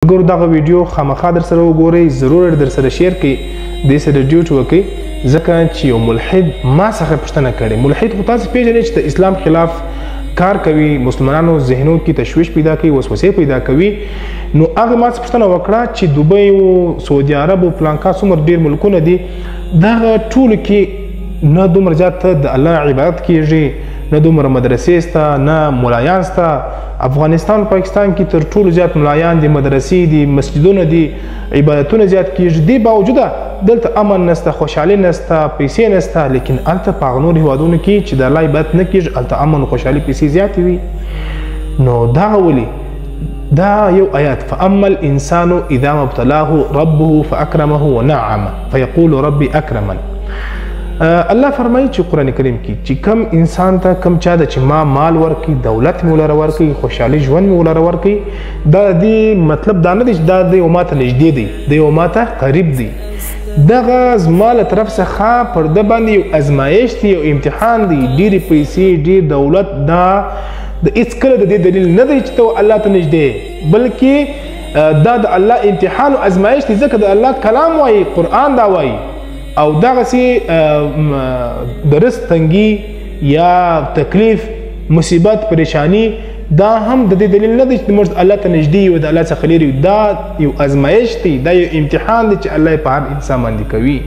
ګور دغه ویډیو خامخا در سره وګورئ، ضرور در سره share کړئ، دې سره ډیوټ وکړئ، ځکه چې یو ملحد ما څخه پوښتنه کړې. ملحد خو تاسو پېژنئ چې د اسلام خلاف کار کوي، مسلمانانو ذهنو کې تشویش پیدا کوي، وسوسې پیدا کوي. نو هغه ما څخه پوښتنه وکړه چې دوبۍ او سعودي عرب او پلانکا څومره ډېر ملکونه دي، دغه ټولو کې نه دومره زیات د الله عبادت کیږي، نه دومره مدرسې سته، نه ملایان سته. افغانستان پاکستان کې تر ټولو زیات ملایان دي، مدرسې دي، مسجدونه دي، عبادتونه زیات کیږي. دې باوجوده دلته امن نسته، خوشحالي نسته، پیسې نسته. لیکن هلته په هغه نورو هېوادونو کې چې د الله عبادت نه کیږي، هلته امن او خوشحالي پیسې زیاتې وي. نو دغه ولې دا یو آیات، فاما الانسان اذا ما ابتلاه ربه فاکرمه ونعمه فیقول ربي اکرمن. الله فرمایي چې قرآن کریم کې چې کم انسان ته کم چا ده چې ما مال ورکړي، دولت مې ولره ورکړي، خوشحالي ژوند مې ولره ورکړي، دا د دې مطلب دا نه دی چې دا دی یو ماته نږدې دی، دی یو ماته قریب دی. دغه زما له طرف څخه پر ده باندې یو ازمایښت دی، یو امتحان دی. ډېرې پیسې، ډېر دولت، دا د هېڅکله د دې دلیل نه دی چې ته الله ته نږدې، بلکې دا د الله امتحان او ازمایښت دی. ځکه د الله کلام وایي، قرآن دا وایي. او دغسې د رزق تنګي یا تکلیف، مصیبت، پریشانی، دا هم د دې دلیل نه دی چې موږ الله ته نږدې یو، د الله څخه لرې یو. دا یو ازمایښت دی، دا یو امتحان دی چې الله یې په هر انسان باندې کوي.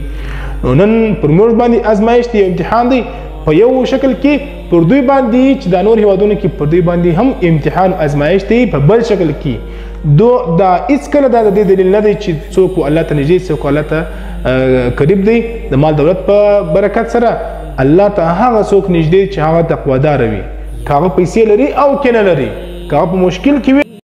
نو نن پر موږ باندې ازمایښت دی، یو امتحان دی په یو شکل کې. پر دوی باندې چې دا نور هېوادونو کې پر دوی باندې هم امتحان او ازمایښت دی په بل شکل کې. دو دا هېڅکله دا د دې دلیل نه دی چې څوک الله ته نږدې، څوک الله ته قریب دی. د مال دولت په برکت سره الله ته هغه څوک نږدې چې هغه تقوادار وي، که هغه پیسې لري او که نه لري، که هغه په مشکل کې وي.